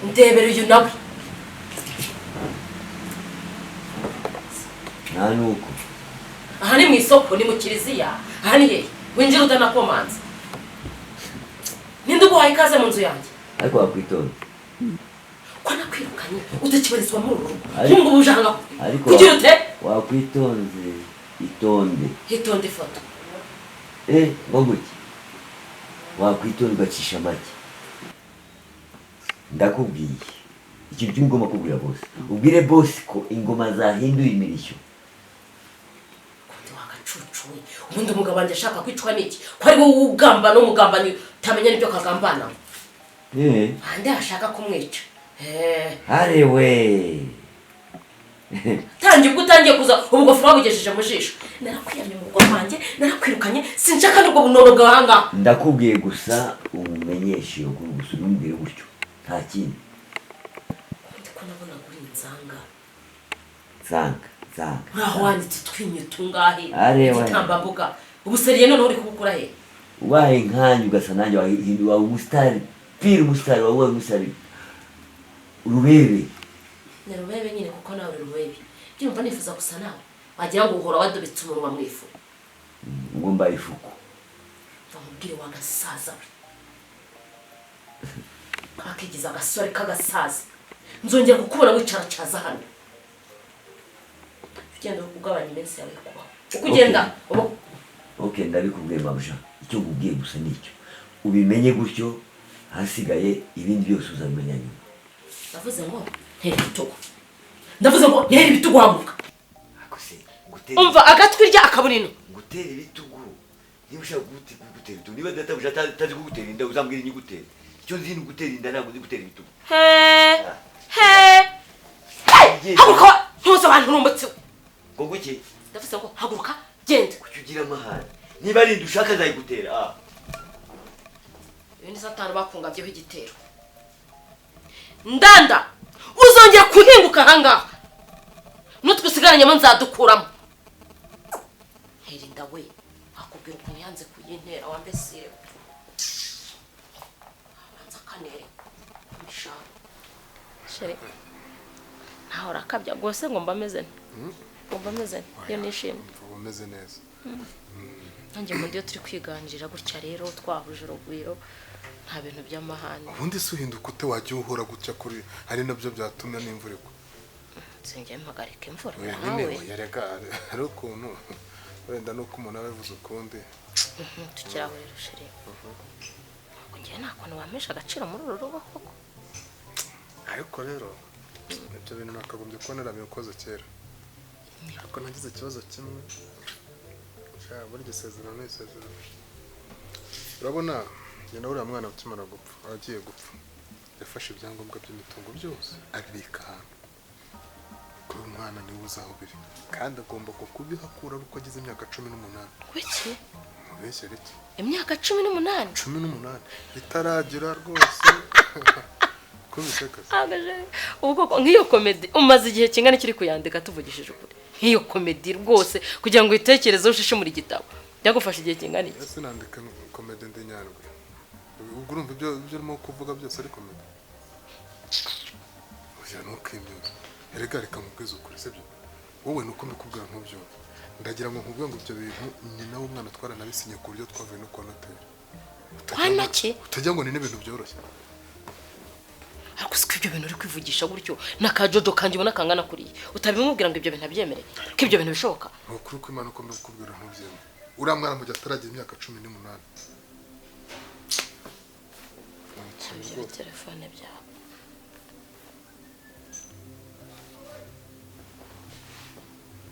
Ndebere uyu nawe. Nta nuko. Aha ni mu isoko, ni mu kiliziya. Aha ni hehe? Winjira utanakomanze. Ninde uguhaye ikaze mu nzu yanjye? Ariko wakwitonda. Ko nakwirukanye utakibarizwa muri uru rugo. Ariko- Nkungu uje aha ngaha. Ariko Kugira ute? Wakwitonze, itonde. Hitonde ifoto. Ngo guki? Wakwitonda ugacisha make. Ndakubwiye ikintu kimwe ugomba kubwira boss. Ubwire boss ko ingoma zahinduye imirishyo. Ubundi wagacucu we. Ubundi umugabo wanjye ashaka kwicwa n'iki? Ko ari wowe ugamba n'umugambanyi utamenya n'ibyo kagambana. Ande ashaka kumwica. Arewe. Tangiye ubwo utangiye kuza ubugofero wabugejeje mu jisho. Narakwiyamye mu rugo rwanjye, narakwirukanye, sinshaka n'ubwo bunono bwawe aha ngaha. Ndakubwiye gusa umumenyeshe iyo nkuru gusa umubwire gutyo. Nta kindi. Ubundi ko nabonaga uri inzanga. Nzanga, nzanga. Uraho wanitse utwinyo tungahe? Arewe. Igitambambuga. Ubu seriye noneho uri kubukura he? Ubaye nkanjye ugasa nanjye wahinduka umusitari, pire umusitari, wabaye umusitari. Urubebe. Ni rubebe nyine kuko nawe uri rubebe. Byumva nifuza gusa nawe. Wagira ngo uhora wadubitse umunwa mu ifu. Ubwo mbaye ifuku. Bamubwire wa gasaza we. Kakigiza agasore k'agasaza. Nzongera kukubona wicaracaza hano. Ugenda ugabanya iminsi yawe yo kubaho. Uko ugenda uba Okay, ndabikubwiye mabuja. Icyo nkubwiye gusa nicyo. Ubimenye gutyo, hasigaye ibindi byose uzabimenya nyuma. Ndavuze ngo ntera ibitugu. Ndavuze ngo ntera ibitugu haguruka. Akose gutera Umva agatwi rya akabona ino. Gutera ibitugu. Niba ushaka gutera ibitugu, niba databuja atazi kugutera inda uzambwira inyigutera. Icyo nzi ni ugutera inda, ntabwo nzi gutera ibitugu. He he. Haguruka ntuze abantu urumbutse. Ngo guki? Ndavuze ngo haguruka genda. Kuki ugira amahane? Niba ari inda ushaka nzayigutera. Uyu ni Satani bakungabyeho igitero. Ndanda uzongera kuhinguka aha ngaha. Nutwe usigaranyemo nzadukuramo. Herinda we akubwira ukuntu yanze kuyintera wambesire. Abanza kanere mishaka. Shere. Ntaho rakabya rwose ngo mba meze nte. Ngo mba meze nte. Iyo nishimye. Mva umeze neza. Nanjye mu ndiyo turi kwiganirira gutya rero twahuje urugwiro nta bintu by'amahane. Ubundi se uhinduka ute wajya uhora gutya kuri ari nabyo byatumye n'imvura igwa? Sinjye mpagarika imvura Oya, nawe. nyine oya, rega hari ukuntu wenda nuko umuntu aba yavuze ukundi. Tukiraho rero chérie. Ntabwo ngiye nta kuntu wampesha agaciro muri uru rugo koko. Ariko rero ibyo bintu nakagombye kuba narabikoze kera. Ariko nagize ikibazo kimwe. Sha, burya isezerano ni isezerano. Urabona njye na uriya mwana ukimara gupfa, agiye gupfa, yafashe ibyangombwa by'imitungo byose abibika ahantu. Kuri uyu mwana niwe uzi aho biri, kandi agomba kubihakura uko agize imyaka 18. Kuki? Mubeshyere iki? Imyaka 18? 18 itaragira rwose. Kubiseka se? Ubwo nk'iyo komedi umaze igihe kingana kiri kuyandika tuvugishije ukuri. Nk'iyo komedi rwose kugira ngo uyitekerezeho ushishimure igitabo. Byagufasha igihe kingana iki? Ese nandika komedi ndi nyandwi. Ubwo urumva ibyo urimo kuvuga byose ari komedi. Oya ntukimyoze. Erega reka nkubwize ukuri, sibyo? Wowe nuko mbikubwira ntubyumve. Ndagira ngo nkubwire ngo ibyo bintu nyina w'umwana twaranabisinye ku buryo twavuye no kwa noteri. Kwa naki? Utajya ngo ni n'ibintu byoroshye. Ariko siko ibyo bintu uri kwivugisha gutyo n'akajojo kanjye ubona kangana kuriya. Utabimubwira ngo ibyo bintu abyemere, ko ibyo bintu bishoboka. Ni ukuri ko Imana uko mbikubwira ntubyemere. Uriya mwana mu gihe ataragira imyaka 18. Ibyo telefone byawe.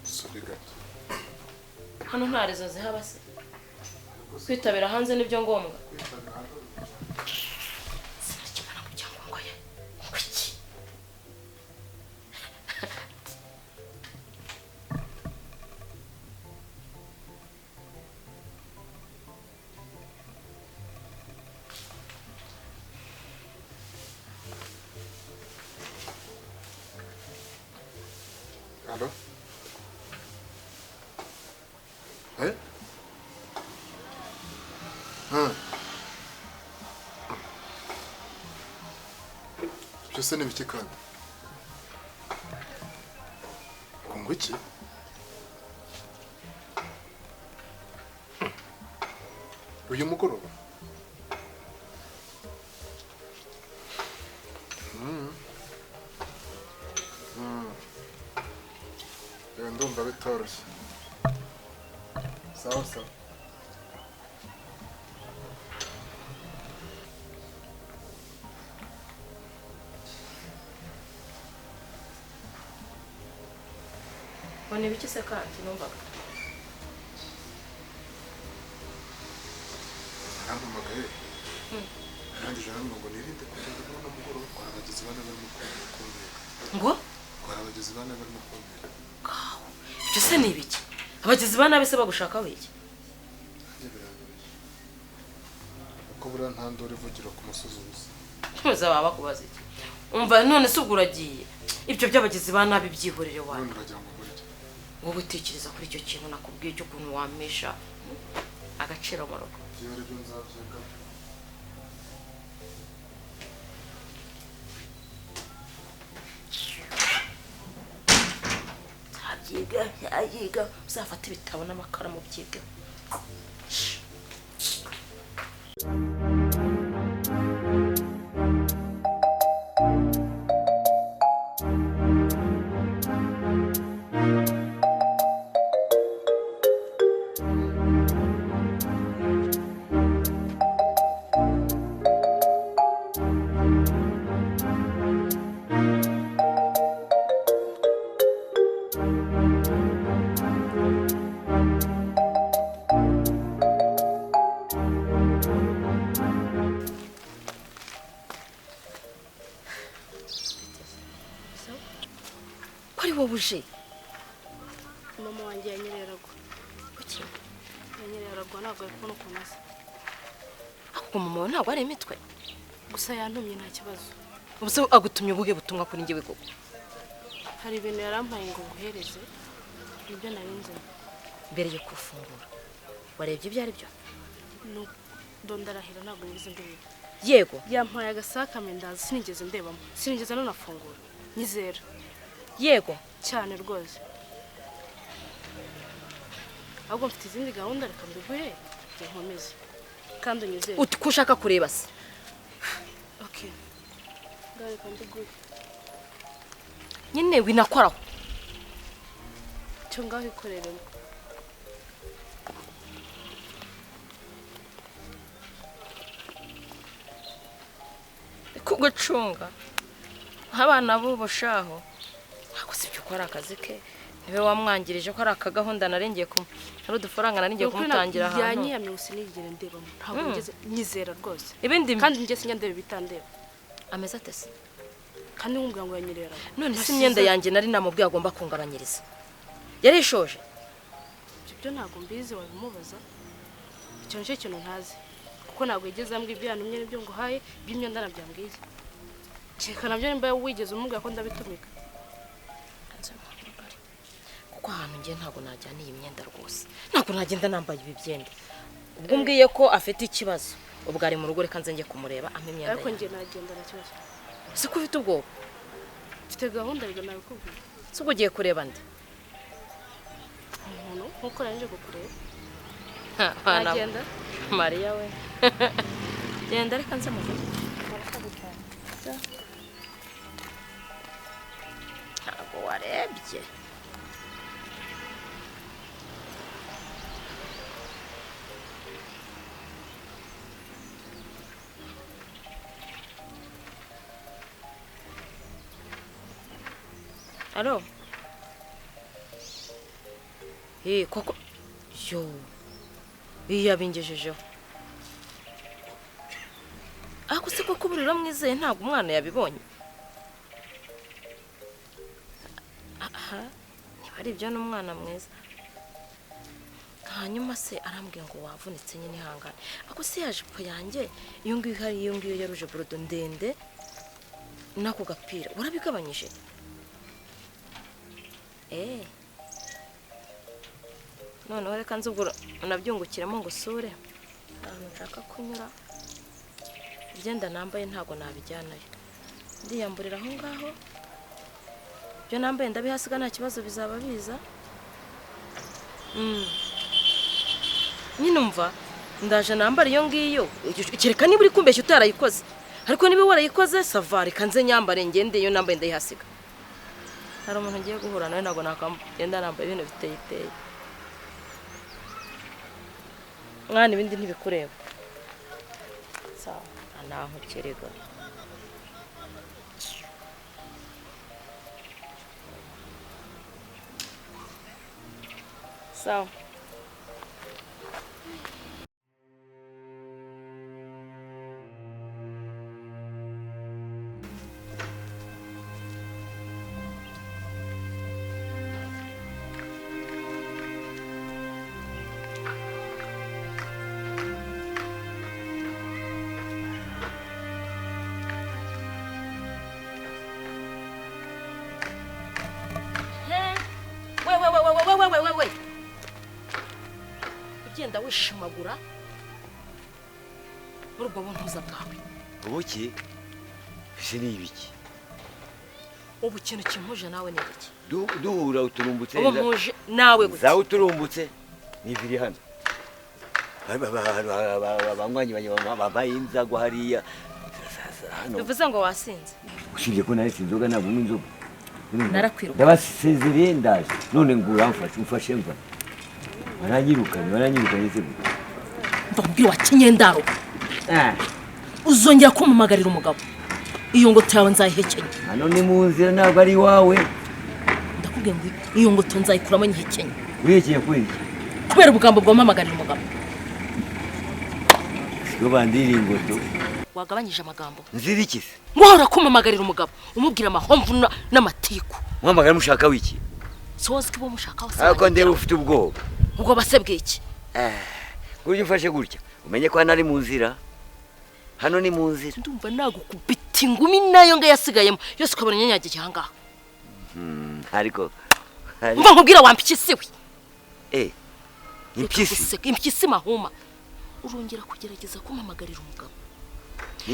Sorry gato. Hano nta rezo zihaba se? Kwitabira hanze nibyo ngombwa. Sinakimara mu byangombwa ye. Kuki? Byose ni biki kandi? Ngo iki? Uyu mugoroba? Ndumva bitoroshye. Sawa sawa. Ngo ni biki se kandi numvaga? Yarampamagaye. Arangije arambwira ngo nirinde kugenda muri uno mugoroba ko hari abagizi ba nabi barimo kunteka. Ngo? Ko hari abagizi ba nabi barimo kunteka. Kaho. Ibyo se ni ibiki? Abagizi ba nabi se bagushakaho iki? Nanjye biranyobeye. Kuko buriya nta nduru ivugira ku musozi ubusa. Ntuza baba bakubaza iki? Umva none se ubwo uragiye. Ibyo by'abagizi ba nabi byihorere wawe. None uragira ngo nkore iki? Wowe utekereza kuri icyo kintu nakubwiye cy'ukuntu wamesha agaciro mu rugo. Iyo ari byo nzabyiga. Nzabyiga, nzabyiga, uzafate ibitabo n'amakaramu byige. Ko ari wowe uje? Mama wanjye yanyereragwa. Kuki? Yanyereragwa ntabwo ari kubona ukuntu asa. Ako mama wawe ntabwo ari imitwe. Gusa yantumye nta kibazo. Ubuse agutumye ubuhe butumwa kuri njyewe koko? Hari ibintu yarampaye ngo nguhereze, nibyo nari nzanye. Mbere yo kufungura warebye ibyo ari byo? Ndondarahira ntabwo nigeze ndeba. Yego. Yampaye agasakame ndaza sinigeze ndebamo, sinigeze nanafungura. Nyizera. Yego. Cyane rwose. Ahubwo mfite izindi gahunda reka mbiguhe njye nkomeze. Kandi unyizere. Uti ko ushaka kureba se? Okay. Ngaho reka mbiguhe. Nyine winakoraho. Cyo ngaho ikoreremo. Kugucunga abana b'ubu shaho. Ntabwo sibyo ko ari akazi ke. Niwe wamwangirije ko ari akagahunda narengeye ku hari udufaranga narengeye kumutangira ahantu. Yanyiyamye sinigere ndebamo. Ntabwo ngeze nyizera rwose. Ibindi kandi njye sinya ndeba bitandeba. Ameze ate se? Kandi nkubwira ngo yanyerera. None si imyenda yanjye nari namubwiye agomba kungabanyiriza. Yarishoje. Ibyo ntabwo mbizi wabimubaza. Icyo nicyo kintu ntazi. Kuko ntabwo yigeze ambwira ibyo yantumye n'ibyo nguhaye, iby'imyenda nabyambwiye. Kereka nabyo nimba wigeze umubwira ko ndabitumika. Kuko ahantu ngiye ntabwo najyana iyi myenda rwose. Ntabwo nagenda nambaye ibi byenda. Ubwo umbwiye ko afite ikibazo, ubwo ari mu rugo reka nze njye kumureba ampe imyenda. Ariko njye nagenda nta kibazo. Si ko ufite ubwoba? Mfite gahunda rega nabikubwiye. Si ubwo ugiye kureba nde? Umuntu nkuko nari nje kukureba. Nagenda? Mariya we. Genda reka nze muvuge. Ntabwo warebye. Alo? Koko yo. Iya bingejejeho. Ako se koko burira mwizeye ntabwo umwana yabibonye. Aha, niba ari ibyo n'umwana mwiza. Hanyuma se arambwiye ngo wavunitse nyine ihangane. Ako se yajipo yanjye iyo ngiyo hari iyo ngiyo ya rouge bordeaux ndende nako gapira warabigabanyije? Noneho reka nzubwo unabyungukiramo ngo usure. Ahantu nshaka kunyura ibyenda nambaye ntabwo nabijyanayo, ndiyamburira aho ngaho, ibyo nambaye ndabihasiga nta kibazo bizaba biza. Nyine umva ndaje nambara iyo ngiyo, kereka niba uri kumbeshya utarayikoze, ariko niba warayikoze sava, reka nze nyambare ngende, iyo nambaye ndayihasiga. Hari umuntu ngiye guhura nawe, ntabwo nakagenda nambaye ibintu biteye iteye. Mwana ibindi ntibikureba. Sawa, anankukerega. Sawa. We ugenda wishimagura muri ubwo buntuza bwawe. Ubuki bise ni ibiki? Ubu ikintu kimpuje nawe ni iki? Duhura uturumbutse. Ubu mpuje nawe gute? Zawe uturumbutse niviri hano. Banywanyi bambaye inzagwa hariya. Bivuze ngo wasinze. Usibye ko nari sinzoga ntabwo unywa inzoga. Narakwiruka. Ndabasezereye ndaje none ngo uramfashe umfashe mva. Baranyirukanye se gute? Mva kubwira wa kinyendaro. Uzongera kumpamagarira umugabo. Iyo ngoto yawe nzayihekenya. Hano ni mu nzira ntabwo ari iwawe. Ndakubwiye ngo iyo ngoto nzayikuramo nyihekenye. Wihekenya kubera iki? Kubera ubugambo bwampamagarira umugabo. Siko bandira ingoto. Wagabanyije amagambo. Nzira iki se? Wahora kumpamagarira umugabo umubwira amahomvu n'amatiku. Muhamagara mushaka wiki? So wozi ko uwo mushaka wose. Ariko ndeba ufite ubwoba. Ubwo basebwe iki? Burya ufashe gutya umenye ko hano ari mu nzira. Hano ni mu nzira. Ndumva nagukubita ingumi nayo nga yasigayemo yose ukabona nyanyagiye aha ngaha. Ariko mva nkubwira wampyisi we. Impyisi. Impyisi mahuma. Urongera kugerageza kumpamagarira umugabo.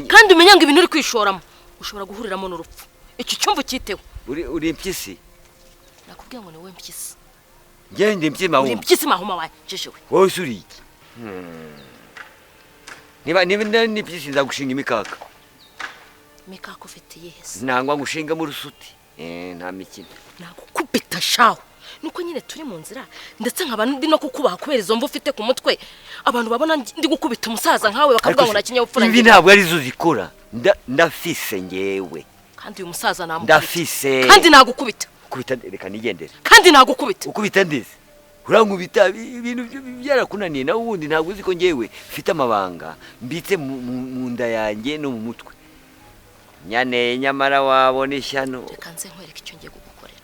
Kandi umenya ngo ibintu uri kwishoramo ushobora guhuriramo n'urupfu. Iki cyumva cyiteho. Uri impyisi? Nakubwiye ngo ni wowe impyisi. Njye ndi impyisi mahuma. Uri impyisi mahuma wajejewe. Wowe uri iki? Niba ni impyisi nzagushinga imikaka. Imikaka ufite iyihe? Nangwa ngushinga mu rusuti. Nta mikino. Nagukubita shaho. Nuko nyine turi mu nzira ndetse nkaba ndi no kukubaha kubera izo mvu ufite ku mutwe. Abantu babona ndi gukubita umusaza nkawe bakavuga ngo nakinyabupfura. Ibi ntabwo ari zo zikora. Ndafise ngewe. Kandi uyu musaza namukubita. Ndafise. Kandi nagukubita. Kubita reka nigendere. Kandi nagukubita. Ukubita ndeze. Urankubita ibintu byarakunaniye nawe ubundi ntabwo uzi ko ngewe mfite amabanga mbitse mu nda yanjye no mu mutwe. Nyaneye nyamara wabona ishyano. Reka nze nkwereke icyo ngiye kugukorera.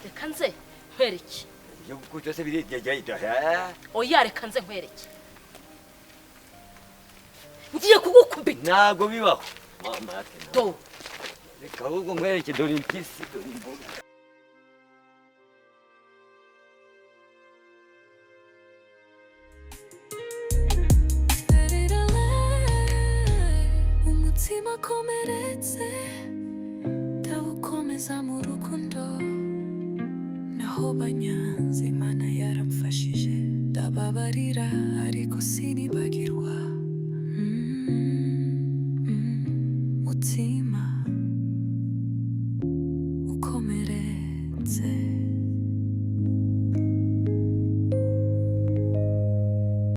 Reka nze nkwereke. Ibyo gukubita se birijya. Oya reka nze nkwereke. Ngiye kugukubita. Ntabwo bibaho. Do. Reka ahubwo nkwereke dore impyisi dore imboga. Umutima komeretse ndawukomeza mu rukundo, naho banyanze Imana yaramfashije ndababarira ariko sinibagirwa. Mutima ukomeretse.